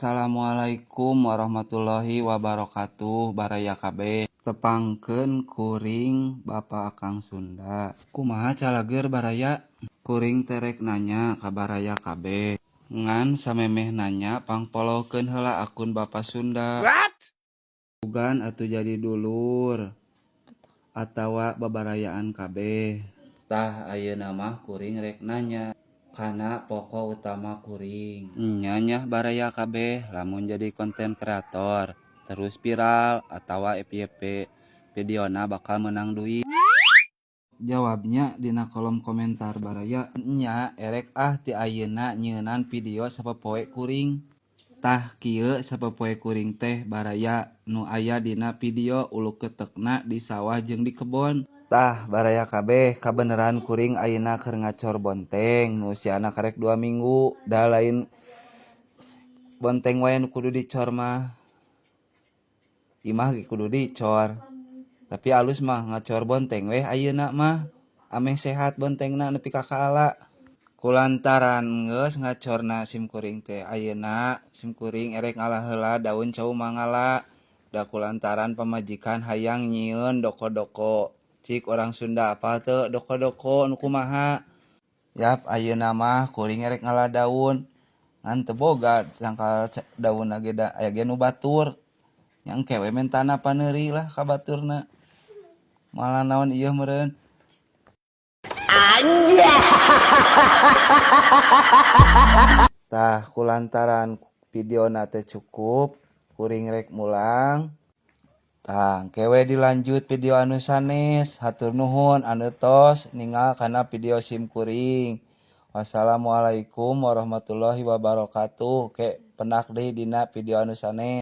Assalamualaikum warahmatullahi wabarakatuh, baraya kabeh. Tepangkeun kuring Bapak Akang Sunda. Kumaha calageur, baraya? Kuring teh rek nanya ka baraya kabeh. Ngan samemeh nanya, pangfollowkeun heula akun Bapak Sunda. Sugan atuh jadi dulur atawa babarayaan kabeh. Tah, ayeuna mah kuring rek nanya kana pokok utama kuring. Nya nyah, baraya kabeh, lamun jadi konten kreator terus viral atawa FYP, videona bakal menang duit? Jawabnya dina kolom komentar, baraya. Nya, erek ah ti ayeuna nyieunnan video sapopoe kuring. Tah, kieu sapopoe kuring teh, baraya, nu aya dina video ulu ketekna di sawah jeung di kebon. Tah, baraya kabeh, kabeneran kuring ayeuna keur ngacor bonteng nu usiana karek 2 minggu. Da lain bonteng wae nu kudu dicor mah, imah ge kudu dicor. Tapi alus mah ngacor bonteng weh ayeuna mah, ameh sehat bontengna nepi ka kaala. Kulantaran geus ngacorna sim kuring teh, ayeuna sim kuring erek ngalah heula daun cau mangala, da kulantaran pamajikan hayang nyieun doko-doko. Cik orang Sunda, apal teu doko-doko nu kumaha? Yap, ayeuna mah kuring erek ngala daun, ngan teu boga tangkal daunna ge, da aya ge nu batur. Nya engke we mentana paneuri lah ka baturna. Moal naon ieu meureun. Tah, kulantaran videona teu cukup, kuring rek mulang. Tah, engke we dilanjut video anu sanes. Hatur nuhun anu tos ningal kana video sim kuring. Wassalamualaikum warahmatullahi wabarakatuh. Ke pendak deui dina video anu sanes.